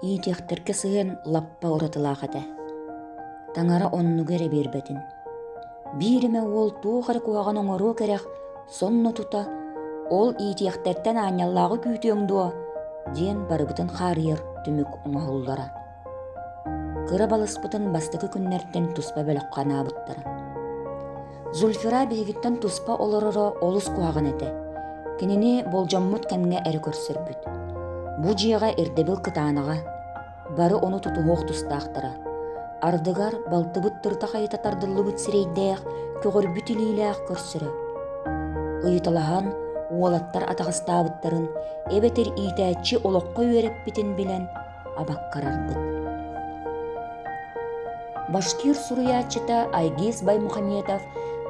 Иитиэхтэргэ сыһыан лаппа уратылаах этэ. Таҥара оннугу эрэ биэрбэтин. Биир эмэ уол туох эрэ куһаҕан оҥоруо кэрэх, сонно тута «Ол иитиэхтэртэн аанньаллааҕы күүтүөҥ дуо?» диэн барыбытын хаарыйар түмүк оҥоһуллара. Кыра балыспытын бастакы күннэртэн туспа бөлөххө анаабыттара. Зульфира биһигиттэн туспа олороро олус куһаҕан этэ. Кинини болдьоммут кэмҥэ эрэ көрсөрбүт. Бу дьиэҕэ ирдэбил кытаанаҕа, бары ону тутуһуох тустаахтара. Ардыгар балтыбыт тырта хайыта тардыллыбыт сирэйдээх, көҕөрбүт илиилээх көрсөрө. Ыйыталаһан, уолаттар атаҕастаабыттарын эбэтэр иитээччи олоххо үөрэппитин билэн, абаккарарбыт. Башкир суруйааччыта Айгиз Баймухаметов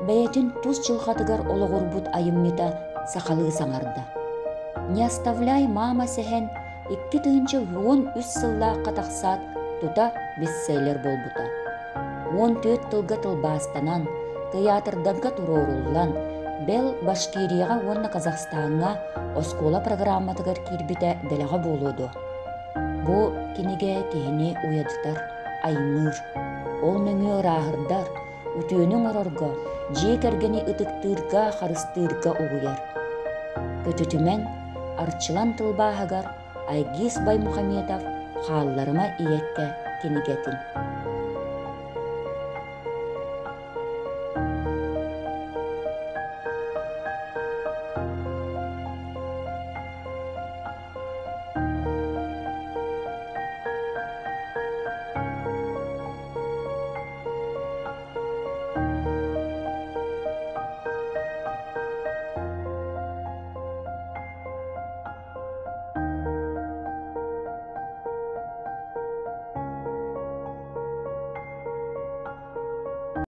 бэйэтин тус дьылҕатыгар олоҕурбут айымньыта сахалыы саҥарда. «Не оставляй, мама» сэһэн 2013 сыллаахха тахсаат тута бестселлер буолбута. 14 тылга тылбаастанан, тыйаатырдарга туруоруллан, бэл Башкирияҕа уонна Казахстаҥҥа оскуола программатыгар киирбитэ дэлэҕэ буолуо дуо? Бу кинигэ киһини уйадытар, аймыыр, ол нөҥүө ырааһырдар, үтүөнү оҥорорго, дьиэ кэргэни ытыктыырга, харыстыырга угуйар. Көтүтүмэҥ, Арчылан тылбааһыгар Айгиз Баймухаметов «Хаалларыма ийэккэ» кинигэтин.